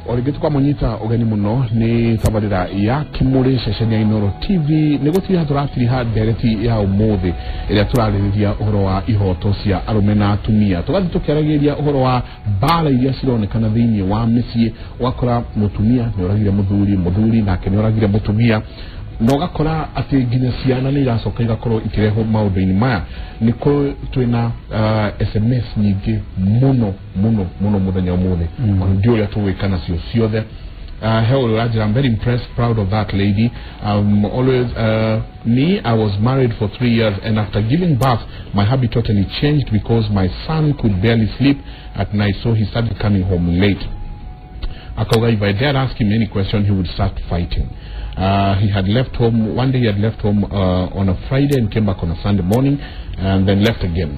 O rĩngĩ tũkamũnyita ũgeni mũno nĩ tabarĩra ya Kimũrĩ ceceni ya Inooro TV nĩ gũtiriha tũratiriha ndereti ya ũmũthĩ ĩrĩa tũrarĩrĩria ũhoro wa ihoto cia arũme na atumia, tũgathiĩ tũkĩaragĩrĩria ũhoro wa mbara iria cironekana thĩinĩ wa mĩciĩ. Ũgakora mũtumia nĩ oragire mũthuri, mũthuri nake nĩ oragire mũtumia, na ũgakora atĩ nginya ciana nĩ iracoka igakorwo ikĩrehwo maũndũ-inĩ maya. Nĩ twĩna SMS nyingĩ mũno mũno mũno mũthenya ũmũthĩ, ona ndiũĩ ũrĩa tũgwĩka nacio ciothe. He ũrĩa ũranjĩra, "I'm very impressed, proud of that lady. Always me, I was married for 3 years and after giving birth my habit totally changed because my son could barely sleep at night, so he started coming home late." Akauga, "If I dare ask him any question, he would start fighting. He had left home one day, he had left home on a Friday and came back on a Sunday morning and then left again."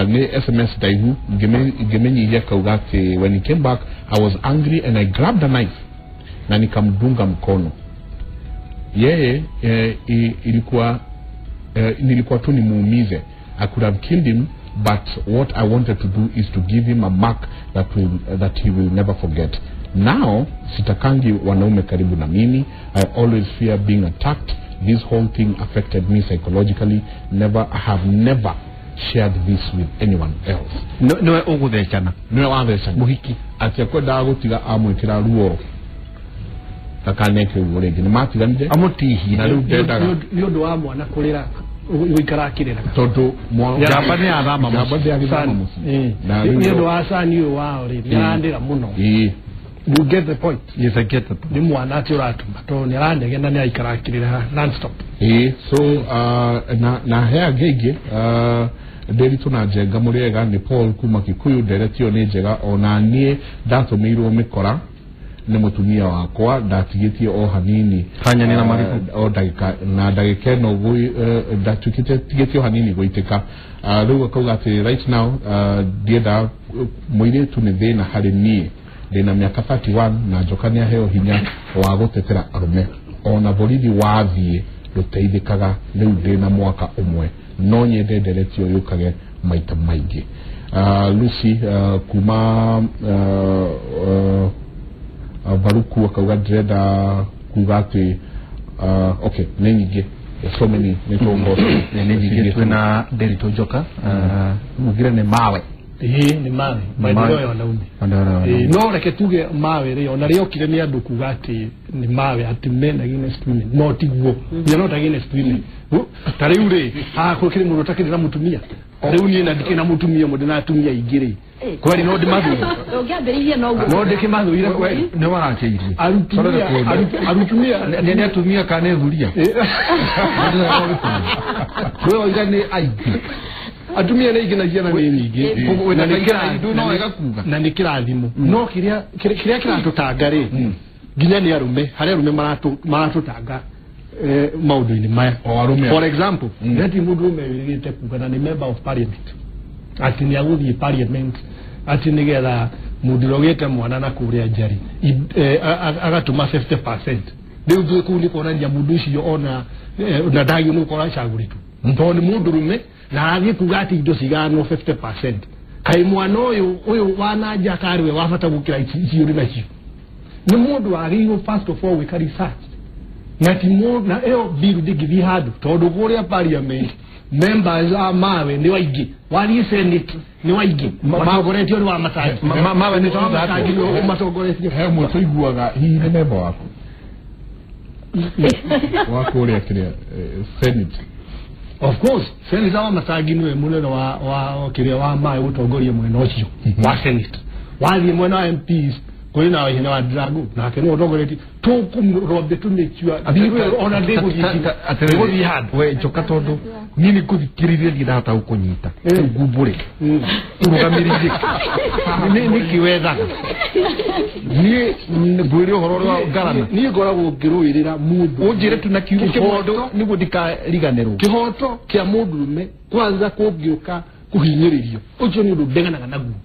Nĩ SMS ndaihu ngĩmenyithia kauga atĩ, "When he came back, I was angry and I grabbed a knife na nikamdunga mkono. Yeye ilikuwa nilikuwa tu nimuumize. I could have killed him, but what I wanted to do is to give him a mark that he will never forget. Now sitakangi wanaume karibu na mimi. I always fear being attacked. This whole thing affected me psychologically. Never, I have never shared this with anyone else." Niwe ũgũthecana. Niwe wathecana. Mũhiki. Atĩ akwendaga gũtiga amwĩkĩra ruo ndakaneke ũguo rĩngĩ, nĩ matiganire. Amũtihie. Na rĩu ndendaga Nĩ ũndũ wa mwana kũrĩra, gũikara akĩrĩraga. Tondũ Njamba nĩ yathama mũciĩ. Njamba ndĩagĩthama mũciĩ. Na Nĩ rĩu ũndũ wa cani ũyũ wao rĩ, nĩ arandĩra mũno. You get the point? Yes, I get it. Nĩ mwana atĩ ũratũma tondũ nĩ aranegena, nĩ aikara akĩrĩra non-stop. Ĩĩ, so na he angĩ aingĩ. Ndĩritũ na Njenga mũrĩega, nĩ Paul kuma Kikuyu. Ndereti ĩyo nĩ njega, ona niĩ ndatũmĩirwo mĩkora nĩ mũtumia wakwa ndatigĩtie o hanini. Kanyani na marigũ. O ndagĩka na ndagĩka ĩno ndatuĩkĩte tigĩtie o hanini gũitĩka. Rĩu akauga atĩ right now ndiendaga mũirĩtu, nĩ thĩna harĩ niĩ. Ndĩna mĩaka 31 na Njoka nĩ aheo hinya wa gũtetera arũme, ona borithi wathiĩ ndũteithĩkaga. Rĩu ndĩna mwaka ũmwe, no nyende ndereti ĩyo yũkage maita maingĩ. Lucy kuma Baruku akauga ndĩrenda kuga atĩ okay, nĩ nyingĩ, so many, nĩ tũngũ. Nĩ nyingĩ. Twĩna Nderitu Njoka, mugire nĩ mawe. Ĩĩ, nĩ mawe, maendeleo ya wanaume. Ĩĩ, no reke tuge mawe rĩ, ona rĩokire nĩ andũ kuga atĩ nĩ mawe, atĩ men against women, no tiguo. We are not against women. Ta rĩu rĩ, haha gũkĩrĩ mũndũ ũtakĩrĩ na mũtumia? Rĩu niĩ na ndikĩrĩ na mũtumia ũmwe, ndĩ na atumia aingĩ rĩ, kweri no ndĩmathũire? Ũngĩambĩrĩirie noguo. No ndĩkĩmathũire kweri? Nĩ waranjĩirie. Arutumia arutumia. Nĩ atumia kana nĩ thuria? We wauga nĩ aingĩ. Atumia nĩ aingĩ na ciana nĩ nyingĩ. Wĩna Na nĩ kaingĩ no wega kuga. Na nĩ kĩrathimo, no kĩrĩa kĩratũtanga rĩ, nginya nĩ arũme, harĩa arũme maratũtanga maũndũ-inĩ maya. O arũme. For example, neti mũndũ ũmwe wĩrĩgĩte kuga na nĩ member of parliament atĩ nĩ agũthiĩ parliament atĩ nĩgetha mũndũ ũrĩa ũgĩte mwana na kũrĩa njari agatũma 50%. Rĩu twĩ kũu nĩ kuonania mũndũ ũcio ona na ndagĩrĩirwo nĩ gũkorwo acagũrĩtwo tondũ nĩ mũndũrũme na athiĩ kuga atĩ indo ciganwo 50%. Kaĩ mwana ũyũ wa nanja karĩ we wa bata gũkĩra ici ũrĩ nacio? Nĩ mũndũ wagĩrĩirwo first of all gwĩka research na ti mũndũ na ĩyo bill ndĩngĩthiĩ handũ tondũ kũrĩa parliament members a mawe nĩ waingĩ, wathiĩ senate nĩ waingĩ, matongoretio nĩ wa Matangi. Mawe nĩ Wa Matangi nĩo matongoretio. He ũmwe tũiguaga, hihi nĩ memba waku wa kũrĩa kĩrĩa senate? Of course, senator wa Matangi nĩwe mũnene wa kĩrĩa wa maĩ gũtongoria mwena ũcio wa senate. Wathiĩ mwena wa MPs, kũrĩ na Waihenya wa Ndirangu, nake nĩwe ũtongoretie tũkũrombe tũmĩtua bill ĩyo ona ndĩgũthiĩ handũ. We Njoka, tondũ niĩ nĩ ngũthikĩrĩria, ndirĩ ndahota gũkũnyita. Ngumbũre ũrũgamĩrĩire nĩkĩ wethaga? Niĩ ngwĩre ũhoro ũrĩa wa ngarana. Niĩ ngoragwo ngĩrũĩrĩra mũndũ. Ũnjĩre tu na kiugo kĩmwe nĩguo ndikariganĩrwo. Kĩhoto kĩa mũndũrũme kwanza kũngĩũka kũhinyĩrĩrio, ũcio nĩ ũndũ ndeganaga naguo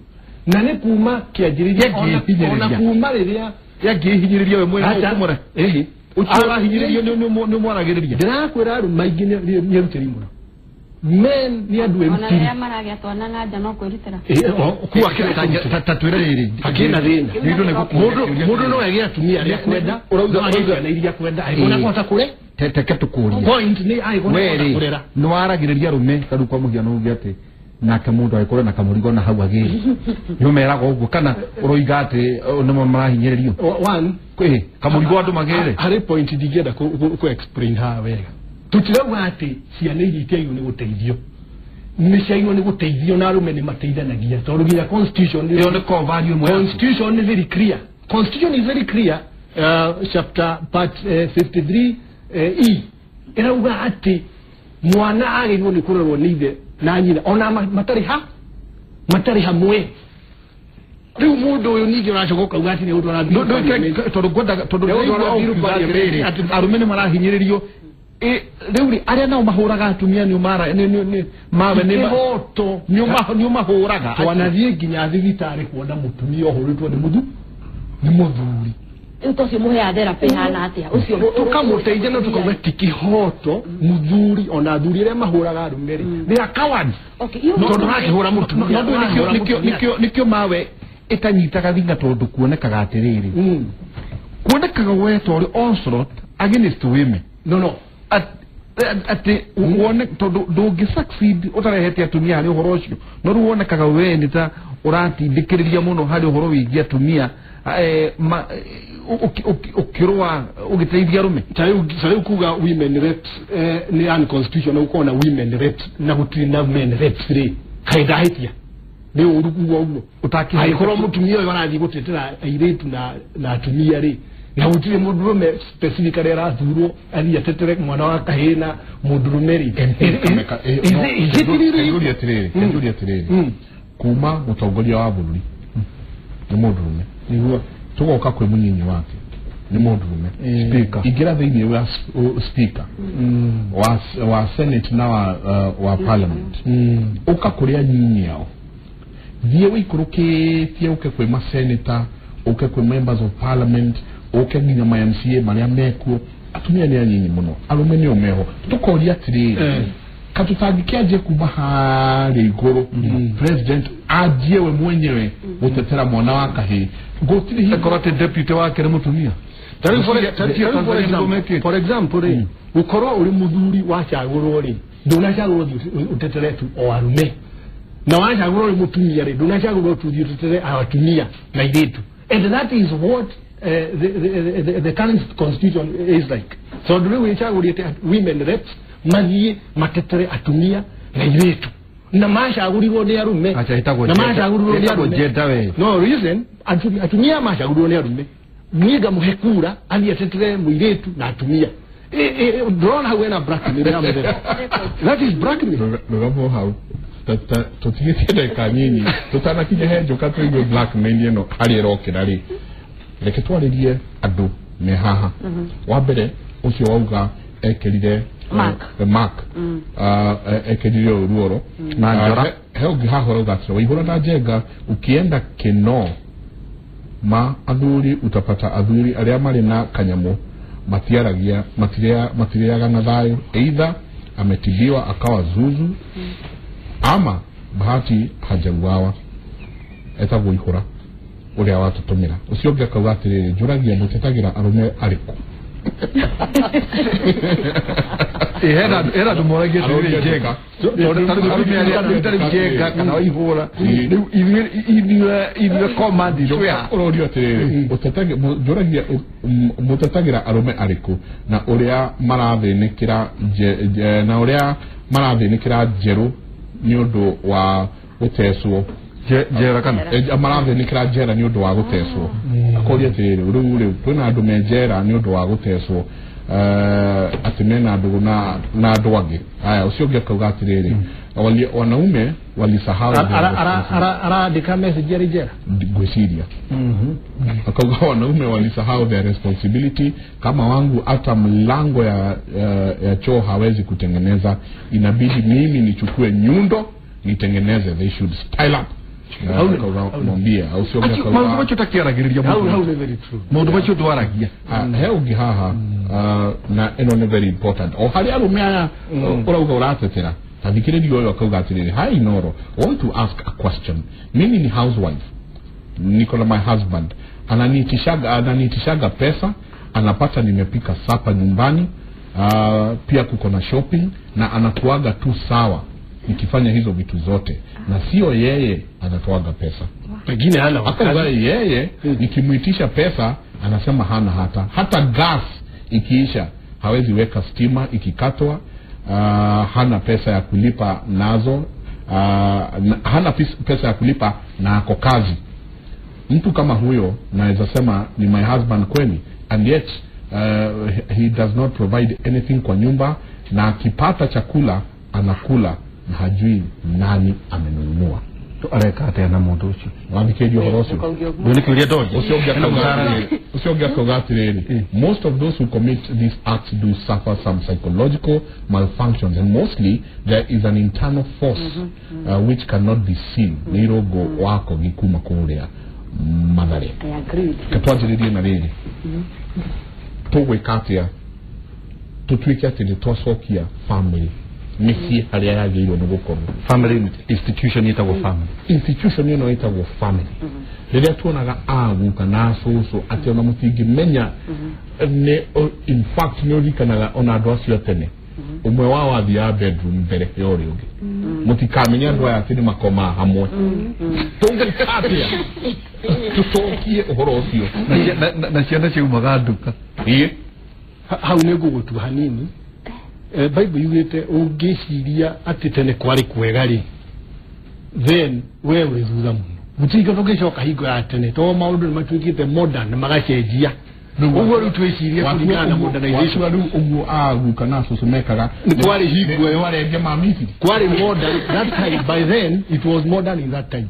na nĩ kuma kĩanjĩrĩria Kĩangĩhinyĩrĩria. ona kuma rĩrĩa Yangĩhinyĩrĩria we mwene Acha. ũkũmũre Ĩhĩ. Ũcio ũrahinyĩrĩrio nĩ ũmwaragĩrĩria. Ndĩrakwĩra arũme aingĩ nĩ erutĩri mũno. Men nĩ andũ Ona arĩa maragĩa twana na nja no kwĩrutĩra. Tatwĩre rĩrĩ hakĩna thĩna. Mũndũ no egĩe atumia arĩa kwenda, ũrauga na iria kwenda, angĩkorwo nĩakũhota kũre teke tũkũrie. Point nĩ angĩkorwo nĩakũhota kũrera. Nĩ waragĩrĩria arũme ta rĩu kwa mũhiano uge atĩ nake mũndũ agĩkorwo na kamũrigo na hau agĩre nĩ ũmeraga ũguo kana ũroiga atĩ nĩmo marahinyĩrĩrio one kamũrigo andũ magĩre. Harĩ point ndingĩenda ku explain haha wega. Tutirauga atĩ ciana iria itiagĩrĩirwo nĩ gũteithio, nĩ ciagĩrĩirwo nĩ gũteithio na arũme nĩ mateithanagia tondũ nginya constitution ĩyo nĩ core value ĩmwe. Constitution is very clear. Constitution is very clear. Chapter part 53 E ĩrauga atĩ mwana agĩrĩirwo nĩ kũrerwo nĩ ithe na nyina ona matarĩ hamwe. Rĩu mũndũ ũyũ ningĩ ũracoka ũkauga atĩ nĩ ũtwara tondũ ngwendaga tondũ arũme nĩ marahinyĩrĩrio. Rĩu rĩ arĩa nao mahũraga atumia nĩ mara nĩ mawe nĩ kĩhoto nĩ mahũraga. Twanathiĩ nginya thibitarĩ kuona mũtumia ũhũrĩtwo nĩ mũthuri. Rĩu to ũcio mũheaga therapy ĩhana atĩa? Ũcio tũkamũteithia no tũkauga ti kĩhoto mũthuri ona athuri arĩa mahũraga arũme rĩ, they are cowards. Tondũ arakĩhũra mũtumia. Nĩkĩo mawe ĩtanyitaga thinga tondũ kuonekaga atĩrĩrĩ, kuonekaga we torĩ onslaught against women. No atĩ wone tondũ ndũngĩ succeed ũtarehete atumia harĩ ũhoro ũcio, no rĩu wonekaga we nĩ ta ũratindĩkĩrĩria mũno harĩ ũhoro wĩgiĩ atumia ũkĩrũa ũgĩteithia arũme. Ta rĩu kuga women reps nĩ unconstitutional gũkorwo na women reps na gũtirĩ na men reps rĩ, kaĩ ndahĩtia nĩ ũru kuga ũguo? Angĩkorwo mũtumia ũyũ arathiĩ gũtetera airĩtu na atumia rĩ, na gũtirĩ mũndũrũme specifically arathurwo athiĩ atetere mwana wa kahĩĩ na mũndũrũme rĩ, kenjũria atĩrĩrĩ, kuma mũtongoria wa bũrũri nĩ mũndũrũme, nĩguo tũgoka kwĩ mũnyinyi wake nĩ mũndũrũme, Speaker ingĩra thĩinĩ wa speaker wa senate na wa parliament, ũka kũrĩa nyinyi ao, thiĩ wĩikũrũkĩtie ũke kwĩ ma senator, ũke kwĩ members of parliament, ũke nginya ma MCA marĩa mekuo, atumia nĩ anyinyi mũno, arũme nĩo meho. Tũkoria atĩrĩrĩ, katũtangĩkĩanjie kuma harĩa igũrũ, president anjie we mwenyewe gũtetera mwana wa kahĩĩ, gũtirĩ hingo akorwo atĩ deputy wake nĩ mũtumia. For example rĩ, gũkorwo ũrĩ mũthuri wacagũrwo rĩ, ndũnacagũrwo thiĩ ũtetere tu o arũme, na wacagũrwo ũrĩ mũtumia rĩ, ndũnacagũrwo tu thiĩ ũtetere atumia na airĩtu. And that is what the current constitution is like. So rĩu ĩcagũrĩte women reps mathiĩ matetere atumia na airĩtu, na macagũrirwo nĩ arũme, na macagũrirwo nĩ arũme. No reason atumia macagũrirwo nĩ arũme, niĩ ngamũhe kura athiĩ atetere mũirĩtu na atumia. Ndĩrona hau ena blackmail ya mũthemba. That is blackmail. Rũgamo hau tũtigĩtie ndagĩka nyinyi tũtanakinya he njoka tũigue blackmail ĩno harĩa ĩrokĩra rĩ, reke twarĩrie andũ me haha. Wa mbere ũcio wauga ekĩrire Mark ekĩrire ũruoro na njora, he ũngĩ haha ũrauga atĩrĩ, waihũra na njenga ukienda kĩno ma athuri utapata athuri arĩa marĩ na kanyamũ matiaragia matirĩaga na thayũ, either ametibiwa akawa zuzu ama bahati hajauawa, etagwo ihũra ũrĩa watũtũmĩra. Ũcio ũngĩ akauga atĩrĩrĩ, njũragia mũtetagĩra arũme arĩkũ? Hena andũ moragia atĩrĩrĩ, njenga tondũ arũme arĩa itarĩ njenga kana waihũra rĩu ithuĩ command twĩ ha? Ũrorio atĩrĩrĩ, njũragia mũtetagĩra arũme arĩkũ na ũrĩa marathĩnĩkĩra na ũrĩa marathĩnĩkĩra njerũ nĩ ũndũ wa gũtecwo njera kana marathĩnĩkĩra njera nĩ ũndũ wa gũtecwo. Akoria atĩrĩrĩ, rĩu rĩu kwĩna andũ me njera nĩ ũndũ wa gũtecwo, atĩ mena ndũgũ na andũ angĩ. Aya, ũcio ũngĩ akauga atĩrĩrĩ, wanaume walisahau arandĩka message arĩ njera ngwĩciria. Akauga wanaume walisahau their responsibility, kama wangu hata mlango ya choo hawezi kutengeneza, inabidi mimi nichukue nyundo nitengeneze, they should style up. Mwambia au sio maũndũ macio ũtakĩaragĩrĩria maũndũ macio ndwaragia he ũngĩ haha na ĩno nĩ very important o harĩ arũme aya ũrauga ũratetera Tathikĩrĩria ũyũ akauga atĩrĩrĩ, "Hi Inoro, I want to ask a question. Mimi ni housewife, niko na my husband, ananiitishaga pesa, anapata nimepika supper nyumbani, pia kuko na shopping, na anakuaga tu sawa nikifanya hizo vitu zote, na sio yeye anatoaga pesa." Pengine hana Akauga wakazi. yeye nikimuitisha pesa anasema hana, hata gas ikiisha hawezi weka, stima ikikatwa, hana pesa ya kulipa nazo, hana pesa ya kulipa na ako kazi. Mtu kama huyo naweza sema ni my husband kweli? And yet he does not provide anything kwa nyumba, na akipata chakula anakula na hajui nani amenunua." Areka atia na mundu ucio? Wathikĩrĩria ũhoro ũcio. Rĩu nĩ kĩũria ndoria. Ũcio ũngĩ akauga atĩrĩrĩ, "Most of those who commit these acts do suffer some psychological malfunctions, and mostly there is an internal force which cannot be seen." Nĩ irũngũ wako gĩkuma kũrĩa Mathare. I agree with you. Ketwanjĩrĩrie na rĩrĩ, tũgwĩka atĩa tũtuĩke atĩ nĩ twacokia family mĩciĩ harĩa yagĩrĩirwo nĩ gũkorwo? Family institution ĩtagwo family. Institution ĩno ĩtagwo family, rĩrĩa tuonaga aguka na cũcũ atĩ ona mũtingĩmenya nĩ in fact nĩ ũririkanaga ona andũ acio a tene, ũmwe wao athiaga bedroom mbere ya ũrĩa ũngĩ, mũtikamenya andũ aya atĩ nĩ makomaa hamwe. Tũngĩka atĩa tũcokie ũhoro ũcio? Na ciana ciaumaga nduka. Ĩĩ. Hau nĩ ngũgũtua hanini. Bible yugĩte ũngĩciria atĩ tene kwarĩ kwega rĩ, then we ũrĩ thutha mũno. Gũtirĩ tũngĩcoka hingo ya tene tondũ maũndũ nĩ matuĩkĩte modern, magacenjia. Ũguo rĩu twĩcirie kũringana na modernization. Watua rĩu ũguo aguka na cũcũ mekaga. Nĩ kwarĩ hingo ĩyo. Warenge ma Misiri. Kwarĩ modern that time. By then it was modern in that time.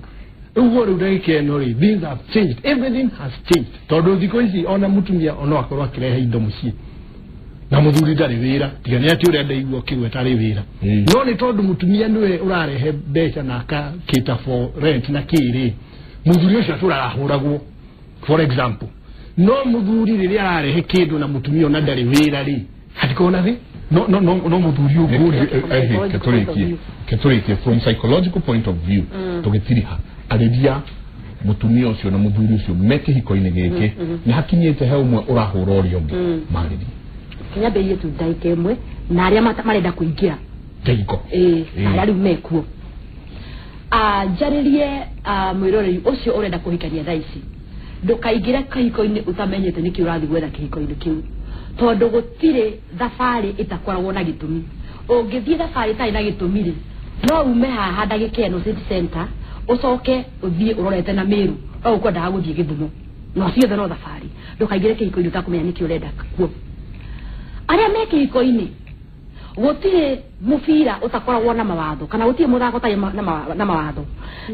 Ũguo rĩu ndagĩka ĩno rĩ, things have changed, everything has changed, tondũ thikũ ici ona mũtumia ono akorwo akĩrehe indo mũciĩ na mũthuri ndarĩ wĩra, tiga nĩ atĩ ũrĩa ndaigua ũkĩgweta arĩ wĩra. No nĩ tondũ mũtumia nĩwe ũrarehe mbeca na akakĩta for rent na kĩrĩ, mũthuri ũcio atũraga ahũragwo, for example. No mũthuri rĩrĩa ararehe kĩndũ na mũtumia ona ndarĩ wĩra rĩ, hatikorwo na thĩ. No muthuri ũngũrie. Ketũrĩkie from psychological point of view, tũgĩtiriha arĩria mũtumia ũcio na mũthuri ũcio me kĩhiko-inĩ gĩkĩ, nĩ hakinyĩte he ũmwe ũrahũra ũrĩa ũngĩ, marĩrie. Kinyambĩrĩrie tu ndagĩka ĩmwe na arĩa marenda kũingĩra kĩhiko. Ĩĩ, arĩa rĩu mekuo. Njarĩrie mwĩroreri ũcio ũrenda kũhikania thaa ici, ndũkaingĩre kĩhiko-inĩ ũtamenyete nĩkĩ ũrathiĩ gwetha kĩhiko-inĩ kĩu, tondũ gũtirĩ thabarĩ ĩtakoragwo na gĩtũmi. Ũngĩthiĩ thabarĩ ĩtarĩ na gĩtũmi rĩ, no ume haha ndagĩka ĩno city center ũcoke ũthiĩ ũrorete na Mĩrũ, no ũkwendaga gũthiĩ Gĩthumo, no ciothe no thabarĩ. Ndũkaingĩre kĩhiko-inĩ ũtakũmenya nĩkĩ ũrenda kuo. Arĩa me kĩhiko-inĩ, gũtirĩ mũbira ũtakoragwo na mawatho, kana gũtirĩ mũthako ũtarĩ na mawatho,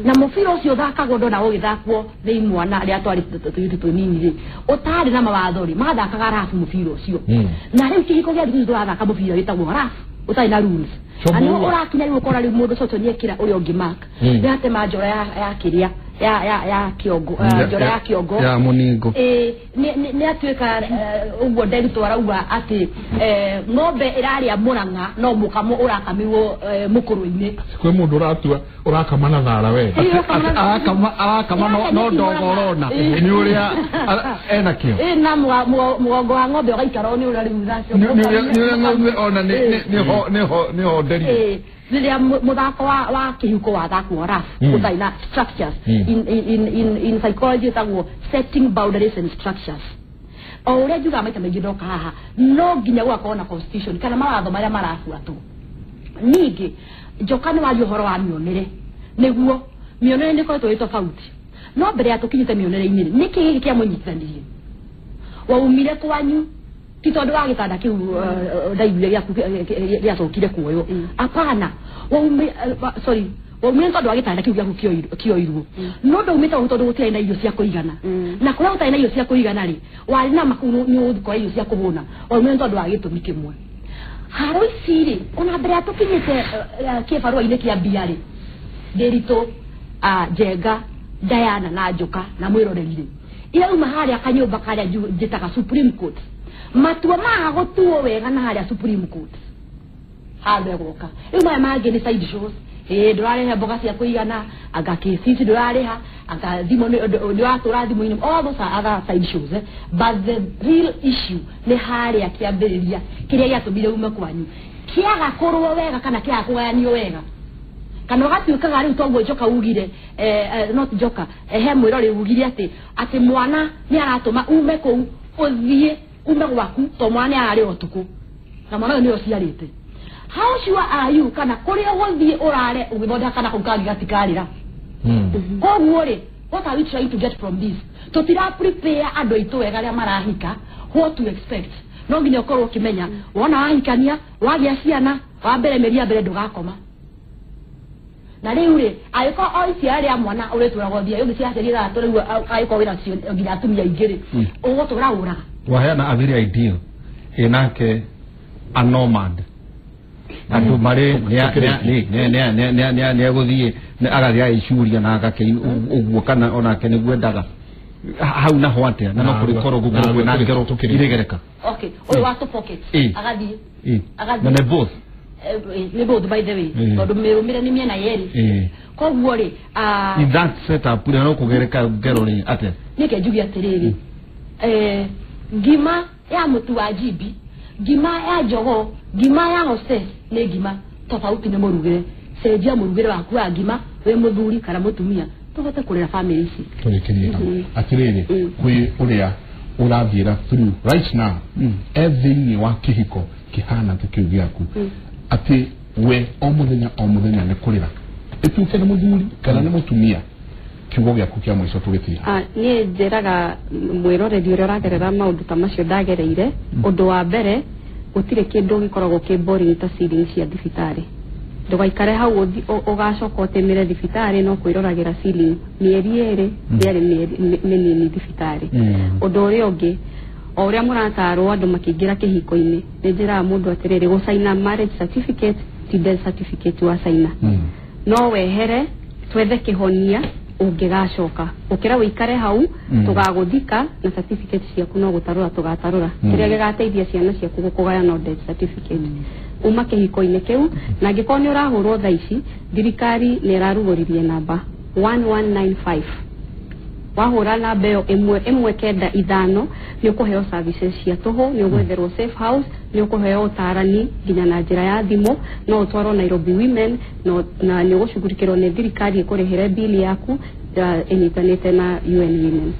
na mũbira ũcio ũthakagwo ndona ũgĩthakwo nĩ imwana arĩa twarĩ tũyutu tũnini rĩ, ũtarĩ na mawatho rĩ, mathakaga rafu mũbira ũcio. Na rĩu kĩhiko gĩa thikũ ici tũrathaka mũbira wĩtagwo rafu ũtarĩ na rules. Na nĩho ũrakinya rĩu ũkora rĩu mũndũ ũcio nĩekĩra ũrĩa ũngĩ mark, nĩatema njora ya kĩrĩa ya kĩongo, njora ya kĩongo ya mũningo. Ĩĩ, nĩ atuĩka ũguo ndĩrutwo arauga atĩ ng'ombe ĩrarĩa mũrang'a no mũkamo ũrakamirwo mũkũrũ-inĩ. Kwĩ mũndũ ũratua ũrakama na thara we. Arakama no ndogo ũrona nĩ ũrĩa ena kĩo. Ĩĩ, na mũgongo wa ng'ombe ũgaikara nĩ ũrĩa rĩu nĩ ũrĩa ng'ombe ona nĩ honderie. Ĩĩ, rĩrĩa mũthako wa kĩhuko wathakwo rough ũtarĩ na structures, in psychology ĩtagwo setting boundaries and structures. O ũrĩa njugaga maita maingĩ ndoka haha, no nginya gũgakorwo na constitution kana mawatho marĩa marabuatwo. Ningĩ njoka nĩ waria ũhoro wa mĩonere, nĩguo mĩonere nĩ ĩkoretwo ĩ tofauti, no mbere ya tũkinyĩte mĩonere-inĩ rĩ, nĩkĩ gĩkĩ kĩamũnyitithanirie? Waumire kwanyu ti tondũ wa gĩtanda kĩu ndaiguire gĩaku gĩacokire kuoywo, apana. Sorry, waumire nĩ tondũ wa gĩtanda kĩu gĩaku kĩoirwo, no ndaumĩte hau tondũ gũtirĩ na irio cia kũigana, na kũrĩa gũtarĩ na irio cia kũigana rĩ, warĩ na makuu nĩ ũgũkora irio cia kũhũna. Waumire nĩ tondũ wa gĩtũmi kĩmwe. Haro ici rĩ, ona mbere ya tũkinyĩte kĩbarũa-inĩ kĩa mbia rĩ, Ndĩritũ, Njenga, Diana na Njoka na mwĩroreri rĩ, irauma harĩa kanyũmba karĩa njĩtaga Supreme Court. Matua maga gũtuo wega na harĩa Supreme Court. Handũ egũka. Rĩu maya mangĩ nĩ side shows. Ĩĩ ndũrarĩha mboga cia kũigana, anga KCC ndũrarĩha, anga thimũ nĩ watũra thimũ-inĩ. All those are other side shows, eh? But the real issue nĩ harĩa kĩambĩrĩria kĩrĩa gĩatũmire ume kwanyu. Kĩaga kũrũo wega kana kĩaga kũgayanio wega. Kana ũgatuĩkaga rĩu toguo Njoka ugire, not Njoka, he mwĩrori ugire atĩ mwana nĩ aratũma ume kũu ũthiĩ ume gwaku to mwana nĩ ararĩra ũtukũ na mwana ũyũ nĩwe ũciarĩte. How sure are you kana kũrĩa ũgũthiĩ ũrare ũgĩthondeka kana kau kangĩ gatikarĩra? Koguo rĩ, what are we trying to get from this? Tũtira prepare andũ aitũ wega arĩa marahika what to expect. No nginya ũkorwo ũkĩmenya wona wahikania wagĩa ciana wa mbere mĩeri ya mbere ndũgakoma. Na rĩu rĩ, angĩkorwo o iciara rĩa mwana ũrĩtũraga ũthiĩ ũngĩ ciaciari ithathatũ rĩu angĩkorwo wĩna cio nginya atumia aingĩ rĩ, ũgũtũra ũraga. Waheana a very ideal ĩnake a nomad andũ marĩ nĩegũthiĩ agathiĩ agĩcuria na agakĩ ũguo kana onake nĩguo endaga hau naho atĩa na no kũrĩkorwo gũkorwo kwĩna ngero iregereka. Okay, ũyũ wa two pockets agathiĩ na nĩ both nĩ both by the way tondũ mĩrũmĩre nĩ mĩena yerĩ. Koguo rĩ, in that setup no kũgereka ngero rĩ atĩa? Nĩke njuge atĩrĩrĩ, ngima ya mũtu wa njimbi, ngima ya jogoo, ngima ya hostess nĩ ngima tofauti nĩ mũrugĩre. Cenjia mũrugĩre waku wa ngima wĩ mũthuri kana mũtumia tũhote kũrera family ici. Tũrĩkĩrie hau. Atĩrĩrĩ, kwĩ ũrĩa ũrathiĩra through right now e thĩinĩ wa kĩhiko kĩhana ta kĩu gĩaku atĩ we o mũthenya nĩ kũrĩra ĩtuĩke nĩ mũthuri kana nĩ mũtumia, kiugo gĩaku kĩa mũico tũgĩtira. Niĩ njĩraga mwĩroreri ũrĩa ũragerera maũndũ ta macio ndagereire, ũndũ wa mbere gũtirĩ kĩndũ gĩkoragwo kĩ boring ta ceiling cia thibitarĩ. Ndũgaikare hau ũgacoka ũtĩmĩre thibitarĩ no kwĩroragĩra ceiling mĩeri ĩrĩ ndĩarĩ mĩnini thibitarĩ. Ũndũ ũrĩa ũngĩ, o ũrĩa mũratarwo andũ makĩingĩra kĩhiko-inĩ, nĩ njĩraga mũndũ atĩrĩrĩ, gũcaina marriage certificate ti death certificate wacaina. No wehere twethe kĩhonia ũngĩgacoka ũkĩra ũikare hau tũgagũthika na certificate ciaku no gũtarũra tũgatarũra kĩrĩa gĩgateithia ciana ciaku gũkũgaya no death certificate. Uma kĩhiko-inĩ kĩu, na angĩkorwo nĩ ũrahũrwo thaa ici, thirikari nĩ ĩrarugũririe namba 1195. Wahũra namba ĩyo 1 1 9 5 nĩ ũkũheo services cia tũhũ, nĩ ũgwetherwo safe house, nĩ ũkũheo ũtarani nginya na njĩra ya thimũ, no ũtwarwo Nairobi Women na nĩ ũgũcugurikĩrwo nĩ thirikari ĩkũrĩhĩre bili yaku ĩnyitanĩte na UN Women.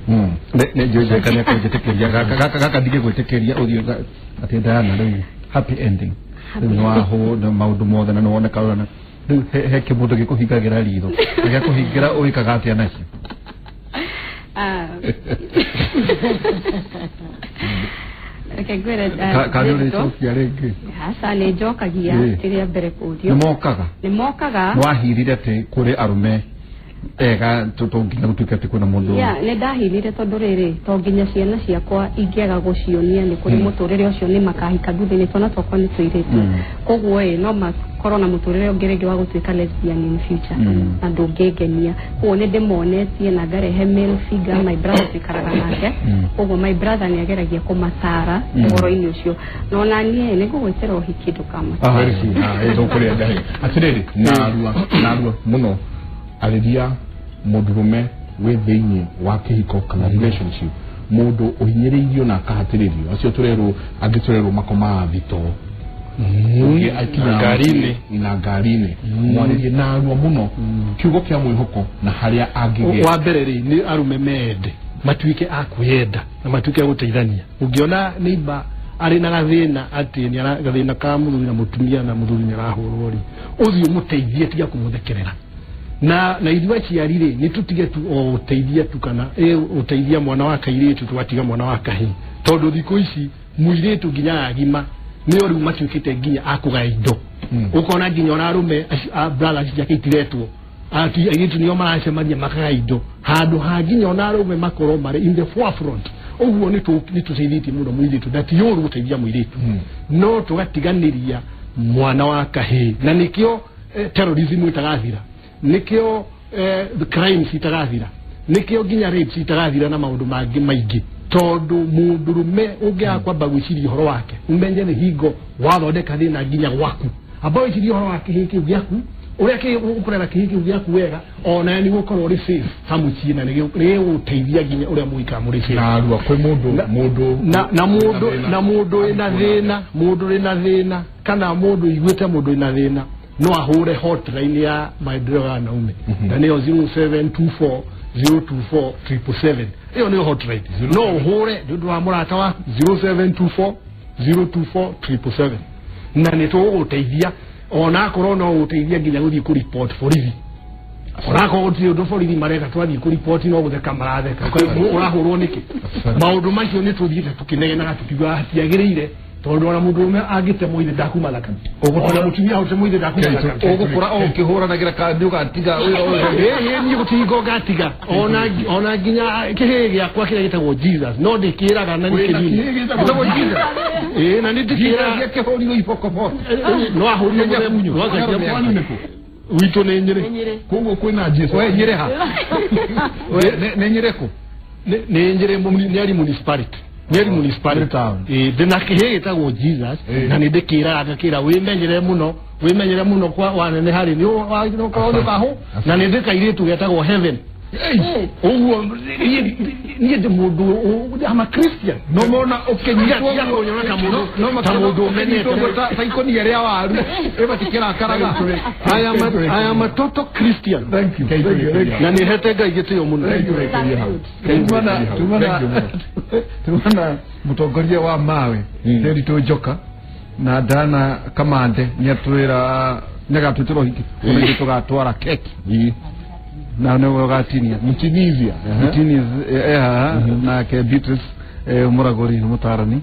Nĩ njũĩ kana kũnjĩtĩkĩria gaka ndigĩgwĩtĩkĩria ũthiĩ atĩ Diana rĩu happy ending rĩu nĩ wahũ na maũndũ mothe na nĩ woneka ũrĩa rĩu he kĩmũndũ gĩkũhingagĩra ritho gĩakũhingĩra ũĩkaga atĩa nakĩo? Reke ngwĩre, Kana ũrĩcokia rĩngĩ? Aca, nĩ njokagia rĩrĩa mbere kũrio. Nĩ mokaga. Nĩ mokaga. Nĩwahirire atĩ kũrĩ arũme ega to nginya gũtuĩke atĩ kwĩna mũndũ. Nĩ ndahirire tondũ rĩrĩ, to nginya ciana ciakwa ingĩaga gũcionia nĩ kũrĩ mũtũrĩre ũcio nĩ makahika thutha-inĩ, twana twakwa nĩ tũirĩtu. Koguo ĩ no makorwo na mũtũrĩre ũngĩ rĩngĩ wa gũtuĩka lesbian in future na ndũngĩngenia. Koguo nĩ ndĩmonetie na ngarehe male figure, my brother tuikaraga nake. Koguo my brother nĩ ageragia kũmatara ũhoro-inĩ ũcio. Na ona niĩ nĩ ngũgwĩtĩra ũhiki ndũkamake. Tũkũrĩa njahi. Atĩrĩrĩ, narua mũno arĩria mũndũrũme wĩ thĩinĩ wa kĩhiko kana relationship, mũndũ ũhinyĩrĩirio na akahatĩrĩrio, acio tũrerwo angĩ tũrerwo makomaga thitoo, ũngĩ akinyaga Ngari-inĩ. na ngari-inĩ. Mwarĩrie narua mũno kiugo kĩa mwĩhoko na harĩa angĩgĩa. Wa mbere rĩ, nĩ arũme mende matuĩke a kwĩyenda na matuĩke a gũteithania. Ũngĩona neighbor arĩ na gathĩna atĩ nĩ ara gathĩna ka mũthuri na mũtumia na mũthuri nĩ arahũrwo rĩ, ũthiĩ ũmũteithie, tiga kũmũthekerera. Na ithuĩ aciari rĩ, nĩ tũtige tu o ũteithia tu kana ũteithia mwana wa kairĩtu tũgatiga mwana wa kahĩĩ, tondũ thikũ ici mũirĩtu nginya agima nĩo rĩu matuĩkĩte nginya a kũgaya indo. Ũkona nginya ona arũme acio a brothers ciake itiretwo, ati airĩtu nĩo maracemania makagaya indo handũ ha nginya ona arũme makorwo marĩ in the forefront. Ũguo nĩ tũteithĩtie mũno mũirĩtu, na ti ũru gũteithia mũirĩtu, no tũgatiganĩria mwana wa kahĩĩ, na nĩkĩo terrorism ĩtagathira, nĩkĩo the crimes itagathira, nĩkĩo nginya rapes itagathira na maũndũ mangĩ maingĩ, tondũ mũndũrũme ũngĩaga kwamba gwĩciria ũhoro wake, ũmenye nĩ hingo wathondeka thĩna nginya gwaku. Amba wĩcirie ũhoro wa kĩhĩĩ kĩu gĩaku, ũrĩa ũkũrera kĩhĩĩ kĩu gĩaku wega, ona nĩ gũkorwo ũrĩ safe hamũciĩ, na nĩ gĩgũteithia nginya ũrĩa mũgũikara mũrĩ safe. Na arua kwĩ mũndũ mũndũ na mũndũ na mũndũ wĩna thĩna, mũndũ wĩna thĩna kana mũndũ iguĩte mũndũ wĩna thĩna no ahũre hotline ya maendeleo ya wanaume, na nĩyo 0724 024 777. Ĩyo nĩyo hotline no ũhũre nĩ ũndũ wa mũrata waku, 0724 024 777, na nĩ tũgũgũteithia ona akorwo no gũteithia nginya gũthiĩ kũ report borithi. Onakorwo gũtirĩ ũndũ borithi mareka, twathiĩ kũ report no gũtheka maratheka. Ũrahũrwo nĩkĩ? Maũndũ macio nĩ tũthiĩte tũkĩnegenaga tũkiugaga hatiagĩrĩire, tondũ ona mũndũrũme angĩtemwo ithe ndakuma thakame, ona mũtumia ahũtemwo ithe ndakuma thakame. Ũgũkũra o ũkĩhũranagĩra kana nĩ ũgatiga wĩra ũyũ? Ĩĩ, niĩ gũtihingo ngatiga, ona nginya kĩhĩĩ gĩakwa kĩrĩa gĩtagwo Jesus no ndĩkĩraga na nĩ kĩnini gĩtagwo Jesus. Ĩĩ, na nĩ ndĩkĩraga. Gĩakĩhũrirwo iboko boko. No ahũrirwo mũthemba no Kwanyu akakia nĩkũ? Witũ nĩ Nyĩrĩ. Koguo kwĩna Jesu. We Nyĩrĩ ha? We nĩ Nyĩrĩ kũ? Nĩ Nyĩrĩ, Nyeri municipality, Nyeri municipality. Nyeri town. Ĩĩ, ndĩna kĩhĩĩ gĩtagwo Jesus na nĩ ndĩkĩraga ngakĩra wĩmenyere mũno, wĩmenyere mũno kwa wanene harĩ nĩ ũkorwo nĩ ũkahũ, na nĩ ndĩ kairĩtu getagwo Heaven. Ũguo niĩ ndĩ mũndũ, I'm a Christian. No mona ũkĩnyitwo Tiga kũnyona ta mũndũ ta mũndũ ũmenete. Ũmenete ta ikũnia rĩa waru ĩ matikĩrakaraga. I am a total Christian. Thank you. Thank you. Thank you. Na nĩ hete Ngai gĩtĩo mũno. Tumana tumana tumana mũtongoria wa mawe Nderitu Njoka na Dana Kamande nĩ atwĩra nĩ agatwĩtĩra ũhiki, ona ithuĩ tũgatwara keki na nĩwe ũgatinia. Mtunisia. Mutinis haha nake Beatrice, mũragũri nĩ mũtarani,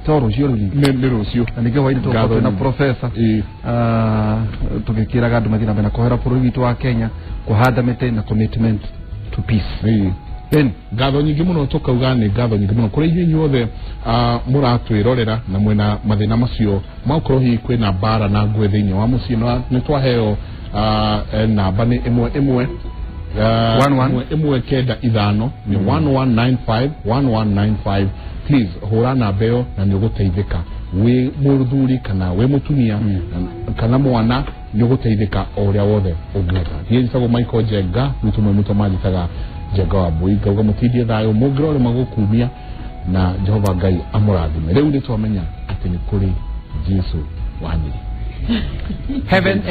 to rũciũ rũu. Nĩ rũciũ. Na ningĩ hwainĩ tũgũkorwo Ngatho twĩna nyingĩ. professor, tũgĩkĩraga andũ mathiĩ na mbere na kũhera bũrũri witũ wa Kenya, kũhanda mĩtĩ na commitment to peace. Then Ngatho nyingĩ mũno, tũkauga nĩ ngatho nyingĩ mũno kũrĩ inyuĩ inyuothe mũratwĩrorera na mwĩna mathĩna macio maũkorwo hihi kwĩna mbara na ngũĩ thĩinĩ wa mũciĩ. Nĩ twaheo namba nĩ ĩmwe ĩmwe One, one. ĩmwe ĩmwe kenda ithano, nĩ 1195 1195. Please hũra namba ĩyo na nĩ ũgũteithĩka, wĩ mũthuri kana wĩ mũtumia kana mwana, nĩ ũgũteithĩka o ũrĩa wothe ũngĩhota. Niĩ njĩtagwo Michael Njenga, gwitũ mwe mũtũ manjĩtaga Njenga wa Mbui. Ngauga mũtindie thayũ, mũngĩrore magũkumia na Jehova Ngai amũrathime. Rĩu nĩ twamenya atĩ nĩ kũrĩ Jesu wa Nyĩrĩ. Heaven.